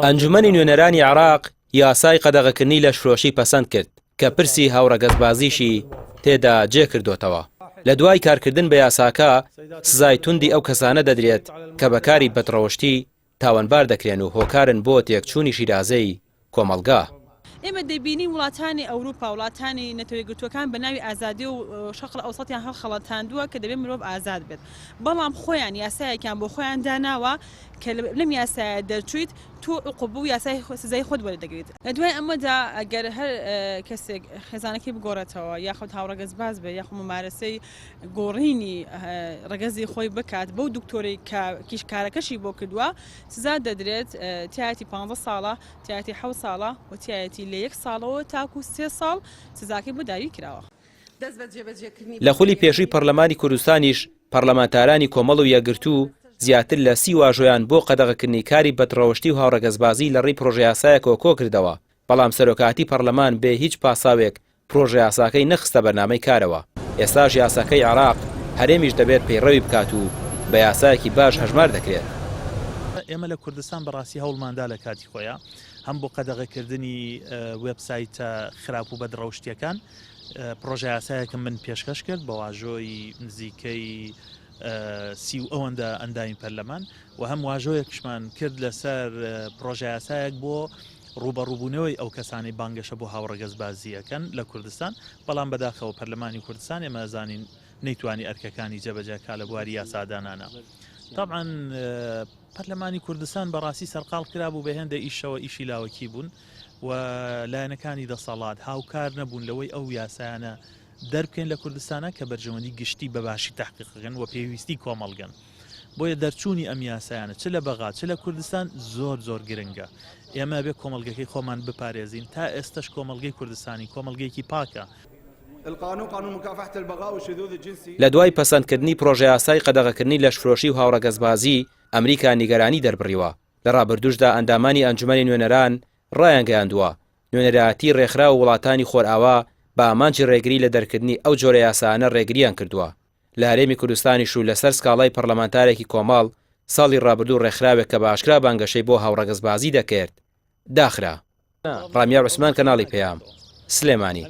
ئەنجومەنی نوێنەرانی عێراق یاسای قەدەغەکردنی لەشفرۆشی پەسەند کرد کە پرسی هاوڕەگەزبازیشی تێدا جێکردۆتەوە. لە دوای کارکردن بە یاساکە سزای توندی ئەو کەسانە دەدرێت کە بە کاری بەدڕەوشتی تاوانبار دەکرێن و هۆکارن بۆ تێکچوونی شیرازەی کۆمەڵگا. ئێمە دەبینین وڵاتانی ئەوروپا، وڵاتانی نەتەوە یەکگرتووەکان بە ناوی ئازادی و شەرقل ئەوسەتیان هەڵخەڵەتاندووە کە دەبێت مرۆڤ ئازاد بێت، بەڵام خۆیان یاسایەکیان بۆ خۆیان داناوە کە لەم یاسایە دەرچوویت تۆ عقوبە و یاسای سزای خۆت وەردەگریت. لە دوای ئەمەدا ئەگەر هەر کەسێک خێزانەکەی بگۆڕێتەوە یاخود هاوڕەگەزباز بێت یاخود ممارەسەی گۆڕینی ڕەگەزی خۆی بکات بەو دکتۆرەی کە کیشکارەکەشی بۆ کردووە سزا دەدرێت تایەتی 15 ساڵە تایەتی حەوت ساڵە و تایەتی لە یەک ساڵەوە تاکو سێ ساڵ سزاکەی بۆ داوی کراوە. لە خولی پێشووی پەرلەمانی کوردستانیش پەرلەمانتارانی کۆمەڵ و یەکگرتوو زیاتر لە 30 واژۆیان بۆ قەدەغەکردنی کاری بەدڕەوشتی و هاوڕەگەزبازی لە ڕێی پڕۆژەیاسایەکەوە کۆکردەوە، بەڵام سەرۆکایەتی پەرلەمان بێ هیچ پاساوێک پڕۆژەیاساکەی نەخستە بەرنامەی کارەوە، ئێستاش یاساکەی عێراق، هەرێمیش دەبێت پەیڕەوی بکات و بە یاسایەکی باش هەژمار دەکرێت. ئێمە لە کوردستان بەڕاستی هەوڵماندا لە کاتی خۆیا هەم بۆ قەدەغەکردنی وێبسایتە خراپ و بەدڕەوشتیەکان پڕۆژەیاسایەکم من پێشکەش کرد بە واژۆی نزیکەی 30 و ئەوەندە ئەندامی پەرلەمان و هەم واژۆیەکشمان کرد لەسەر پڕۆژەیاسایەک بۆ ڕووبەڕووبوونەوەی ئەو کەسانەی بانگەشە بۆ هاوڕەگەزبازی ئەکەن لە کوردستان، بەڵام بەداخەوە پەرلەمانی کوردستان ئێمە ئەزانین نەیتوانی ئەرکەکانی جێبەجێ کا لە بواری یاسادانانا. تەبعەن پەرلەمانی کوردستان بەڕاستی سەرقاڵ کرابوو بە هێندە ئیشەوە ئیشی لاوەکی بوون و لایەنەکانی دەسەڵات هاوکار نەبوون لەوەی ئەو یاسایانە دەربکەین لە کوردستانا کە بەرژەوەندی گشتی بە باشی تەحقیقەکەن و پێویستی کۆمەڵگەن. بۆیە دەرچوونی ئەم یاسایانە چ لە بەغا چ لە کوردستان زۆر زۆر گرنگە. ئێمە ئەبێ کۆمەڵگەکەی خۆمان بپارێزین، تا ئێستەش کۆمەڵگەی کوردستانی کۆمەڵگەیەکی پاکە. لە دوای پەسەندکردنی پرۆژەیاسای قەدەغەکردنی لەشفرۆشی و هاوڕەگەزبازی، ئەمریکا نیگەرانی دەربڕیوە. لە ڕابردووشدا ئەندامانی ئەنجومەنی نوێنەران ڕایانگەیاندووە، نوێنەرایەتی ڕێکخراو و وڵاتانی خۆرئاوا بە ئامانجی ڕێگری لە دەرکردنی ئەو جۆرە یاسایانە ڕێگرییان کردووە. لە هەرێمی کوردستانیش و لەسەر سکاڵای پەڕلەمانتارێکی کۆمەڵ، ساڵی ڕابردوو ڕێکخراوێک کە بە ئاشکرا بانگەشەی بۆ هاوڕەگەزبازی دەکرد، داخرا. ڕامیار عوسمان کەناڵی پەیام، سلێمانی.